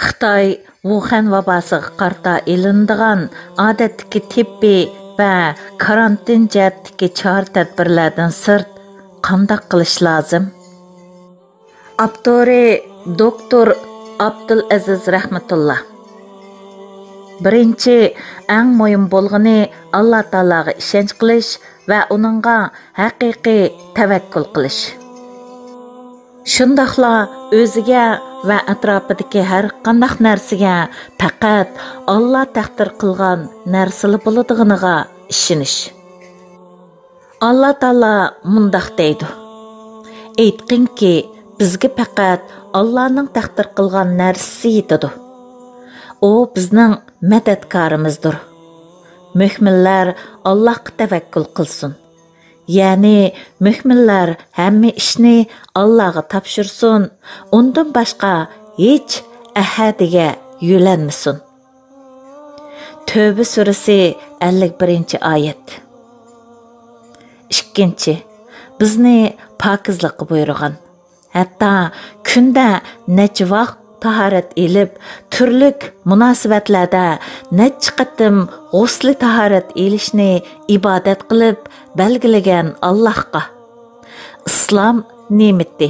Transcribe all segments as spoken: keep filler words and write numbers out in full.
خىتاي ۋۇخەن ۋاباسىغا قارىتا ئېلىنىدىغان ئادەتتىكى تېببىي ۋە كارانتىن جەھەتتىكى چارە-تەدبىرلەردىن سىرت قانداق قىلىش لازىم؟ ئاپتورى دوكتور ئابدۇلئەزىز رەھمەتۇللا. بىرىنچى، ئەڭ مۇھىم بولغىنى ئاللا تائالاغا ئىشەنچ قىلىش ۋە ئۇنىڭغا ھەقىقىي تەۋەككۈل قىلىش. شۇنداقلا ئۆزىگە ۋە ئەتراپىدىكى ھەر قانداق نەرسىگە پەقەت ئاللا تەقدىر قىلغان نەرسىلا بولىدىغىنىغا ئىشىنىش. ئاللا تائالا مۇنداق دەيدۇ: «ئېيتقىنكى، بىزگە پەقەت ئاللانىڭ تەقدىر قىلغان نەرسىسى يېتىدۇ. ئۇ بىزنىڭ مەدەتكارىمىزدۇر. مۆمىنلەر ئاللاغا تەۋەككۈل قىلسۇن.» يەنى مۆمىنلەر ھەممە ئىشنى ئاللاغا تاپشۇرسۇن، ئۇندىن باشقا ھېچ ئەھەدىگە يۆلەنمىسۇن. تۆبە سۈرىسى، ئەللىك بىرىنچى ئايەت. ئىككىنچى، بىزنى پاكىزلىققا بۇيرۇغان. ھەتتا كۈندە نەچچە ۋاق تاھارەت ئېلىپ، تۈرلۈك مۇناسىۋەتلەردە نەچچە قېتىم غۇسلى تاھارەت ئېلىشنى ئىبادەت قىلىپ بەلگىلىگەن ئاللاھقا، ئىسلام نېمىتى،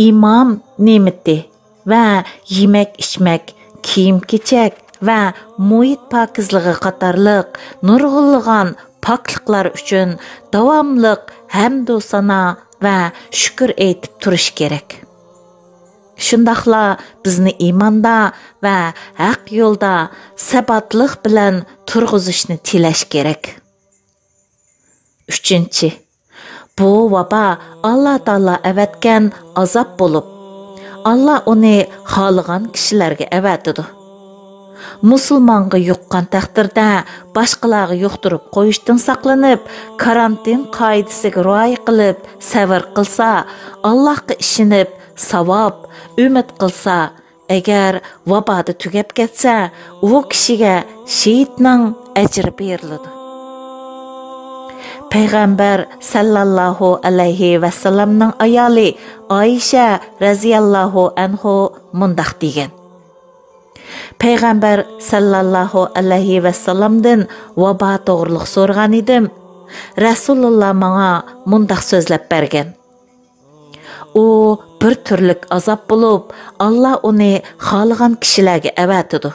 ئىمام نېمىتى ۋە يېمەك-ئىچمەك، كىيىم-كېچەك ۋە مۇھىت پاكىزلىقى قاتارلىق نۇرغۇنلىغان پاكلىقلار ئۈچۈن داۋاملىق ھەمدۇ سانا ۋە شۈكۈر ئېيتىپ تۇرۇش كېرەك. شۇنداقلا بىزنى ئىماندا ۋە ھەق يولدا سەباتلىق بىلەن تۇرغۇزۇشنى تىلەش كېرەك. ئۈچىنچى، بۇ ۋابا ئاللا تائالا ئەۋەتكەن ئازاب بولۇپ، ئاللا ئۇنى خالىغان كىشىلەرگە ئەۋەتىدۇ. مۇسۇلمانغا يۇققان تەقدىردە باشقىلارغا يۇقتۇرۇپ قويۇشتىن ساقلىنىپ، كارانتىن قائىدىسىگە رىئايە قىلىپ سەۋر قىلسا، ئاللاھقا ئىشىنىپ ساۋاب ئۈمىد قىلسا، ئەگەر ۋابادا تۈگەپ كەتسە، ئۇ كىشىگە شېھىتنىڭ ئەجرى بېرىلىدۇ. پەيغەمبەر سەللەللاھۇ ئەلەيھى ۋەسەللەمنىڭ ئايالى ئائىشە رەزىيەللاھۇ ئەنھۇ مۇنداق دېگەن: پەيغەمبەر سەللەللاھۇ ئەلەيھى ۋەسەللەمدىن ۋابا توغرۇلۇق سورىغان ئىدىم. رەسۇلۇللا ماڭا مۇنداق سۆزلەپ بەرگەن: ئۇ بىر تۈرلۈك ئازاب بولۇپ، ئاللا ئۇنى خالىغان كىشىلەرگە ئەۋەتىدۇ.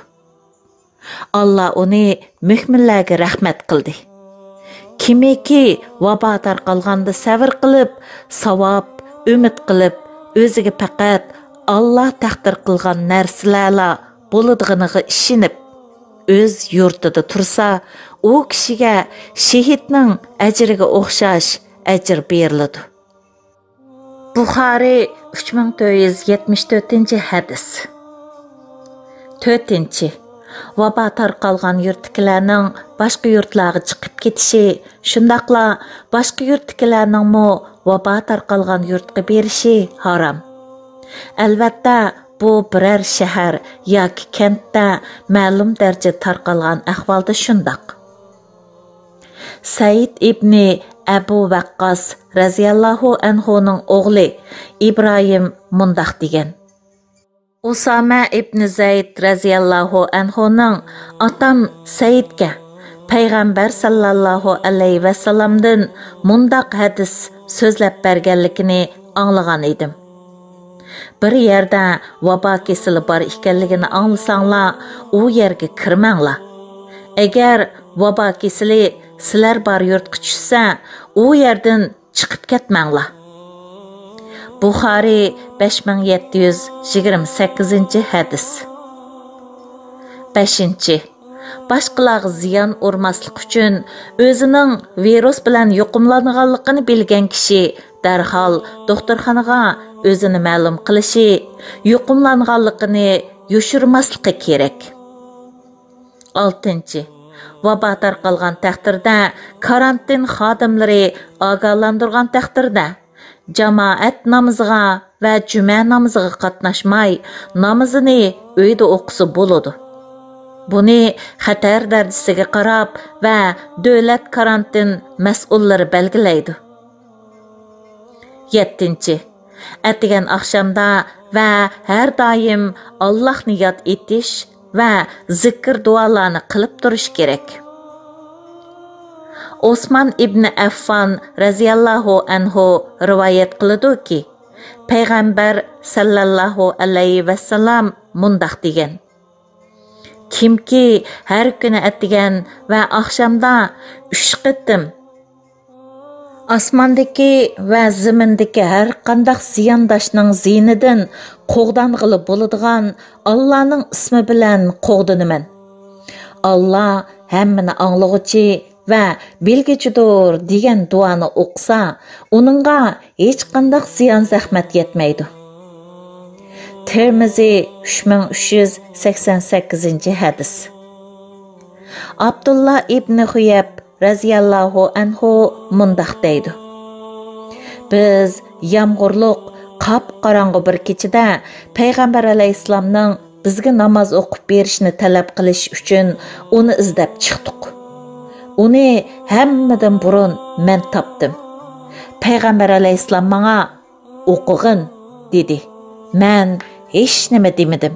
ئاللا ئۇنى مۆمىنلەرگە رەھمەت قىلدى. كىمكى ۋابا تارقالغاندا سەۋر قىلىپ، ساۋاب ئۈمىد قىلىپ، ئۆزىگە پەقەت ئاللا تەقدىر قىلغان نەرسىلەرلا بولىدىغىنىغا ئىشىنىپ، ئۆز يۇرتىدا تۇرسا، ئۇ كىشىگە شېھىتنىڭ ئەجرىگە ئوخشاش ئەجىر بېرىلىدۇ. بۇخارىي، ئۈچ مىڭ تۆت يۈز يەتمىش تۆتىنچى ھەدىس. تۆتىنچى، ۋابا تارقالغان يۇرتتىكىلەرنىڭ باشقا يۇرتلارغا چىقىپ كېتىشى، شۇنداقلا باشقا يۇرتتىكىلەرنىڭمۇ ۋابا تارقالغان يۇرتقا بېرىشى ھارام. ئەلۋەتتە، بۇ بىرەر شەھەر ياكى كەنتتە مەلۇم دەرىجىدە تارقالغان ئەھۋالدا شۇنداق. سەئىد ئىبنى ئەبۇ ۋەققاس رەزىياللاھۇ ئەنھۇنىڭ ئوغلى ئىبراھىم مۇنداق دېگەن: ئۇسامە ئىبنى زەيد رەزىياللاھۇ ئەنھۇنىڭ ئاتام سەئىدكە پەيغەمبەر سەللەللاھۇ ئەلەيھى ۋەسەللەمدىن مۇنداق ھەدىس سۆزلەپ بەرگەنلىكىنى ئاڭلىغان ئىدىم: بىر يەردە ۋابا كېسىلى بار ئىكەنلىكىنى ئاڭلىساڭلار، ئۇ يەرگە كىرمەڭلار. ئەگەر ۋابا كېسىلى سىلەر بار يۇرتقا چۈشسە، ئۇ يەردىن چىقىپ كەتمەڭلار. بۇخارىي، بەش مىڭ يەتتە يۈز يىگىرمە سەككىزىنچى ھەدىس. بەشىنچى، باشقىلارغا زىيان ئۇرماسلىق ئۈچۈن ئۆزىنىڭ ۋىرۇس بىلەن يۇقۇملانغانلىقىنى بىلگەن كىشى دەرھال دوختۇرخانىغا ئۆزىنى مەلۇم قىلىشى، يۇقۇملانغانلىقىنى يوشۇرماسلىقى كېرەك. ئالتىنچى، ۋابا تارقالغان تەقدىردە، كارانتىن خادىملىرى ئاگاھلاندۇرغان تەقدىردە، جامائەت نامىزىغا ۋە جۈمە نامىزىغا قاتناشماي، نامىزىنى ئۆيدە ئوقۇسا بولىدۇ. بۇنى خەتەر دەرىجىسىگە قاراپ ۋە دۆلەت كارانتىن مەسئۇللىرى بەلگىلەيدۇ. يەتتىنچى، ئەتىگەن ئاخشامدا ۋە ھەر دائىم ئاللاھنى ياد ئېتىش ۋە زىكىر دۇئالارنى قىلىپ تۇرۇش كېرەك. ئوسمان ئىبنى ئەففان رەزىياللاھۇ ئەنھۇ رىۋايەت قىلىدۇكى، پەيغەمبەر سەللەللاھۇ ئەلەيھى ۋەسەللەم مۇنداق دېگەن: كىمكى ھەر كۈنى ئەتىگەن ۋە ئاخشامدا ئۈچ قېتىم ئاسماندىكى ۋە زېمىندىكى ھەر قانداق زىيانداشنىڭ زىيىنىدىن قوغدانغىلى بولىدىغان ئاللانىڭ ئىسمى بىلەن قوغدىنىمەن. ئاللا ھەممىنى ئاڭلىغۇچى ۋە بىلگۈچىدۇر دېگەن دۇئانى ئوقۇسا، ئۇنىڭغا ھېچقانداق زىيان-زەخمەت يەتمەيدۇ. تىرمىزى، ئۈچ مىڭ ئۈچ يۈز سەكسەن سەككىزىنچى ھەدىس. ئابدۇللا ئىبنى خۇيەب رەزىياللاھۇ ئەنھۇ مۇنداق دەيدۇ: بىز يامغۇرلۇق، قاپقاراڭغۇ بىر كېچىدە پەيغەمبەر ئەلەيھىسسالامنىڭ بىزگە ناماز ئوقۇپ بېرىشنى تەلەپ قىلىش ئۈچۈن ئۇنى ئىزدەپ چىقتۇق. ئۇنى ھەممىدىن بۇرۇن مەن تاپتىم. پەيغەمبەر ئەلەيھىسسالام ماڭا «ئوقۇغىن» دېدى. مەن ھېچنېمە دېمىدىم.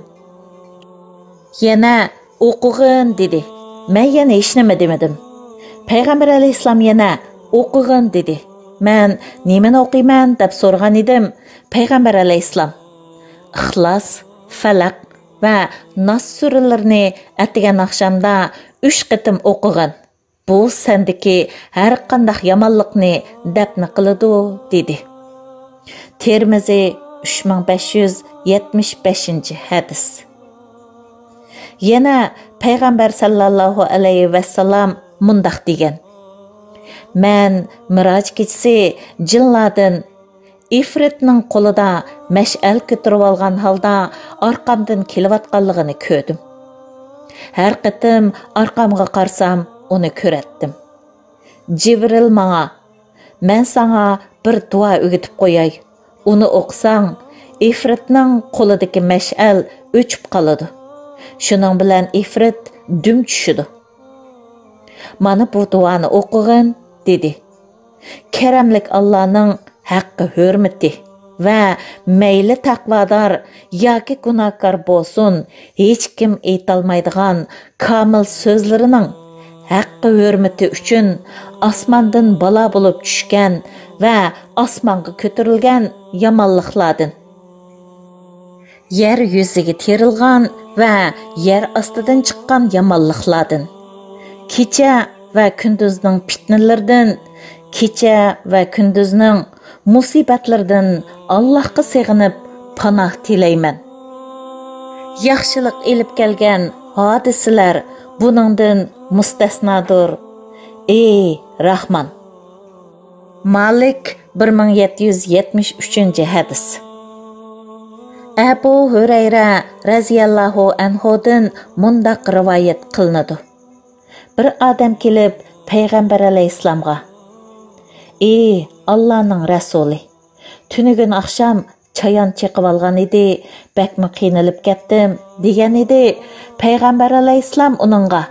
يەنە «ئوقۇغىن» دېدى. مەن يەنە ھېچنېمە دېمىدىم. پەيغەمبەر ئەلەيھىسسالام يەنە «ئوقۇغىن» دېدى. مەن «نېمىنى ئوقۇيمەن؟» دەپ سورىغان ئىدىم. پەيغەمبەر ئەلەيھىسسالام: «ئىخلاس، فەلەق ۋە ناس سۈرىلىرىنى ئەتىگەن ئاخشامدا ئۈچ قېتىم ئوقۇغىن. بۇ سەندىكى ھەر قانداق يامانلىقنى دەپنە قىلىدۇ» دېدى. تىرمىزى، ئۈچ مىڭ بەش يۈز يەتمىش بەشىنچى ھەدىس. يەنە پەيغەمبەر سەللەللاھۇ ئەلەيھى ۋەسسالام مۇنداق دېگەن: مەن مىراج كېچىسى جىنلاردىن ئىفرىتنىڭ قولىدا مەشئەل كۆتۈرۈۋالغان ھالدا ئارقامدىن كېلىۋاتقانلىقىنى كۆردۈم. ھەر قېتىم ئارقامغا قارىسام، ئۇنى كۆرەتتىم. جىبرىل ماڭا: «مەن ساڭا بىر دۇئا ئۆگىتىپ قوياي. ئۇنى ئوقۇساڭ، ئىفرىتنىڭ قولىدىكى مەشئەل ئۆچۈپ قالىدۇ. شۇنىڭ بىلەن ئىفرىت دۈم چۈشىدۇ. مانا بۇ دۇئانى ئوقۇغىن» دېدى. كەرەملىك ئاللانىڭ ھەققى ھۆرمىتى ۋە مەيلى تەقۋادار ياكى گۇناھكار بولسۇن، ھېچكىم ئېيتالمايدىغان كامىل سۆزلىرىنىڭ ھەققى ھۆرمىتى ئۈچۈن ئاسماندىن بالا بولۇپ چۈشكەن ۋە ئاسمانغا كۆتۈرۈلگەن يامانلىقلاردىن، يەر يۈزىگە تېرىلغان ۋە يەر ئاستىدىن چىققان يامانلىقلاردىن، كېچە ۋە كۈندۈزنىڭ پىتنىلىرىدىن، كېچە ۋە كۈندۈزنىڭ مۇسىبەتلىرىدىن ئاللاھقا سېغىنىپ پاناھ تىلەيمەن. ياخشىلىق ئېلىپ كەلگەن ھادىسىلەر بۇنىڭدىن مۇستەسنادۇر. ئى راھمان! مالىك، بىر مىڭ يەتتە يۈز يەتمىش ئۈچىنچى ھەدىس. ئەبۇ ھۇرەيرە رەزىياللاھۇ ئەنھۇدىن مۇنداق رىۋايەت قىلىنىدۇ: بىر ئادەم كېلىپ پەيغەمبەر ئەلەيھىسسالامغا: «ئى ئاللانىڭ رەسۇلى، تۈنۈگۈن ئاخشام چايان چېقىۋالغان ئىدى، بەكمۇ قىينىلىپ كەتتىم» دېگەن ئىدى. پەيغەمبەر ئەلەيھىسسالام ئۇنىڭغا: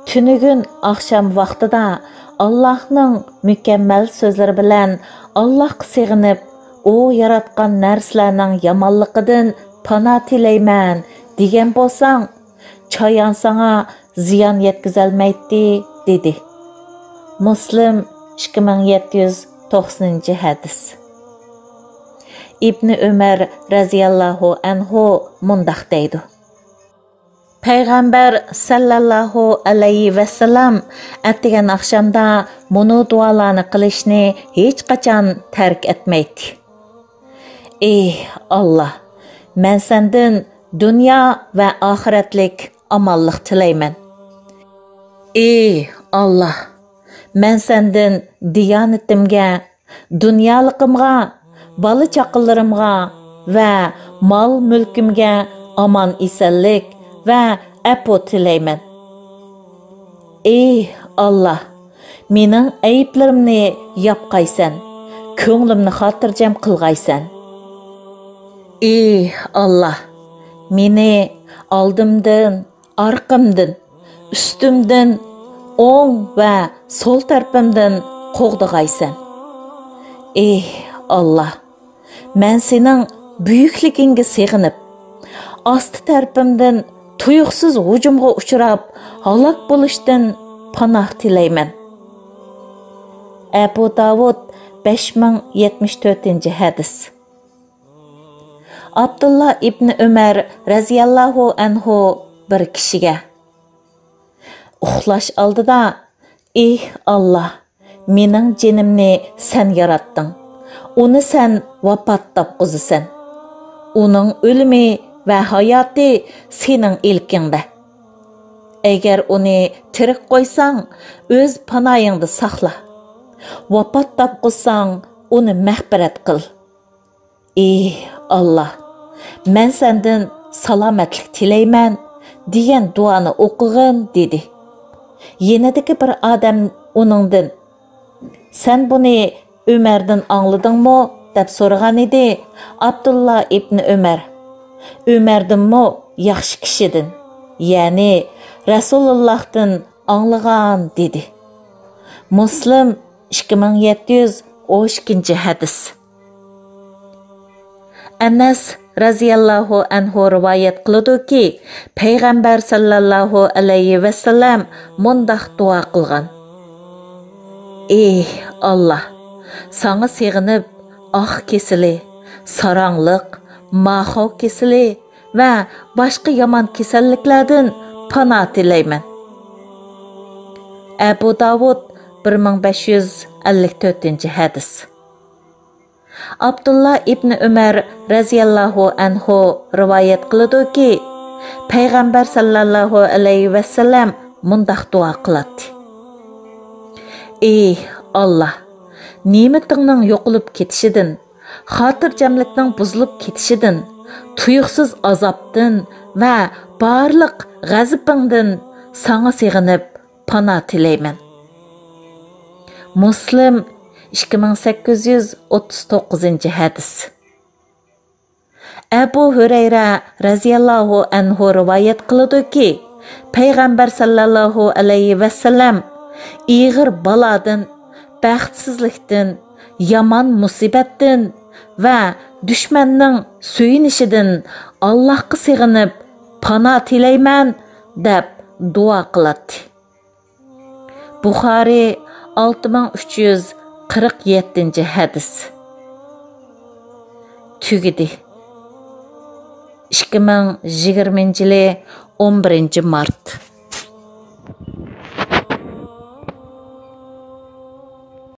«تۈنۈگۈن ئاخشام ۋاقتىدا ئاللاھنىڭ مۇكەممەل سۆزلىرى بىلەن ئاللاھقا سېغىنىپ، ئۇ ياراتقان نەرسىلەرنىڭ يامانلىقىدىن پانا تىلەيمەن دېگەن بولساڭ، چايان ساڭا زىيان يەتكۈزەلمەيتتى» دېدى. مۇسلىم، ئىككى مىڭ يەتتە يۈز توقسىنىنچى ھەدىس. ئىبنى ئۆمەر رەزىياللاھۇ ئەنھۇ مۇنداق دەيدۇ: پەيغەمبەر سەللەللاھۇ ئەلەيھى ۋەسسالام ئەتىگەن ئاخشامدا مۇنۇ دۇئالارنى قىلىشنى ھېچقاچان تەرك ئەتمەيتتى: «ئى ئاللا، مەن سەندىن دۇنيا ۋە ئاخىرەتلىك ئامانلىق تىلەيمەن. ئى ئاللا، مەن سەندىن دىيانىتىمگە، دۇنيالىقىمغا، بالا-چاقىلىرىمغا ۋە مال-مۈلكۈمگە ئامان-ئېسەنلىك ۋە ئەپۇ تىلەيمەن. ئى ئاللا، مېنىڭ ئەيىبلىرىمنى ياپقايسەن، كۆڭلۈمنى خاتىرجەم قىلغايسەن. ئى ئاللا، مېنى ئالدىمدىن، ئارقامدىن، ئۈستۈمدىن، ئوڭ ۋە سول تەرىپىمدىن قوغدىغايسەن. ئى ئاللا، مەن سېنىڭ بۈيۈكلۈكۈڭگە سېغىنىپ، ئاستى تەرىپىمدىن تۇيۇقسىز ھۇجۇمغا ئۇچراپ، ھالاك بولۇشتىن پاناھ تىلەيمەن. ئەبۇ داۋۇد، بەش مىڭ يەتمىش تۆتىنچى ھەدىس. ئابدۇللا ئىبنى ئۆمەر رەزىياللاھۇ ئەنھۇ بىر كىشىگە، ئۇخلاش ئالدىدا، ئېھ ئاللا، مېنىڭ جېنىمنى سەن ياراتتىڭ، ئۇنى سەن ۋاپات تاپقۇزىسەن. ئۇنىڭ ئۆلۈمى ۋە ھاياتى سېنىڭ ئىلكىڭدە. ئەگەر ئۇنى تىرىك قويساڭ، ئۆز پاناھىڭدا ساقلا. ۋاپات تاپقۇزساڭ، ئۇنى مەغپىرەت قىل. ئېھ ئاللا، مەن سەندىن سالامەتلىك تىلەيمەن دېگەن دۇئانى ئوقۇغىن، دېدى. يېنىدىكى بىر ئادەم ئۇنىڭدىن، سەن بۇنى ئۆمەردىن ئاڭلىدىڭمۇ؟ دەپ سورىغان ئىدى. ئابدۇللا ئىبنى ئۆمەر، ئۆمەردىنمۇ ياخشى كىشىدىن، يەنى رەسۇلۇللاھتىن ئاڭلىغان، دېدى. مۇسلىم، ئىككى مىڭ يەتتە يۈز ئون ئىككىنچى ھەدىس. ئەنەس رەزىياللاھۇ ئەنھۇ رىۋايەت قىلىدۇكى، پەيغەمبەر ساللاللاھۇ ئەلەيھى ۋەسەللەم مۇنداق دۇئا قىلغان: ئېھ ئاللا، ساڭا سېغىنىپ، ئاق كېسىلى، ساراڭلىق، ماخاۋ كېسىلى ۋە باشقا يامان كېسەللىكلەردىن پاناھ تىلەيمەن. ئەبۇ داۋۇد، بىر مىڭ بەش يۈز ئەللىك تۆتىنچى ھەدىس. ئابدۇللا ئىبنى ئۆمەر رەزىياللاھۇ ئەنھۇ رىۋايەت قىلىدۇكى، پەيغەمبەر ساللاللاھۇ ئەلەيھى ۋەسەللەم مۇنداق دۇئا قىلاتتى: ئېھ ئاللا، نېمىتىڭنىڭ يوقىلىپ كېتىشىدىن، خاتىرجەملىكنىڭ بۇزۇلۇپ كېتىشىدىن، تۇيۇقسىز ئازابتىن ۋە بارلىق غەزىپىڭدىن ساڭا سېغىنىپ پاناھ تىلەيمەن. مۇسلىم، ئىككى مىڭ سەككىز يۈز ئوتتۇز توققۇزىنچى ھەدىس. ئەبۇ ھۈرەيرە رەزىياللاھۇ ئەنھۇ رىۋايەت قىلىدۇكى، پەيغەمبەر ساللاللاھۇ ئەلەيھى ۋەسەللەم ئېغىر بالادىن، بەختسىزلىكتىن، يامان مۇسىبەتتىن ۋە دۈشمەننىڭ سۆيۈنۈشىدىن ئاللاھقا سېغىنىپ پاناھ تىلەيمەن دەپ دۇئا قىلاتتى. بۇخارىي، ئالتە مىڭ ئۈچ يۈز قىرىق يەتتىنچى ھەدىس. تۈگىدى. ئىككى مىڭ يىگىرمىنچى يىلى ئون بىرىنچى مارت.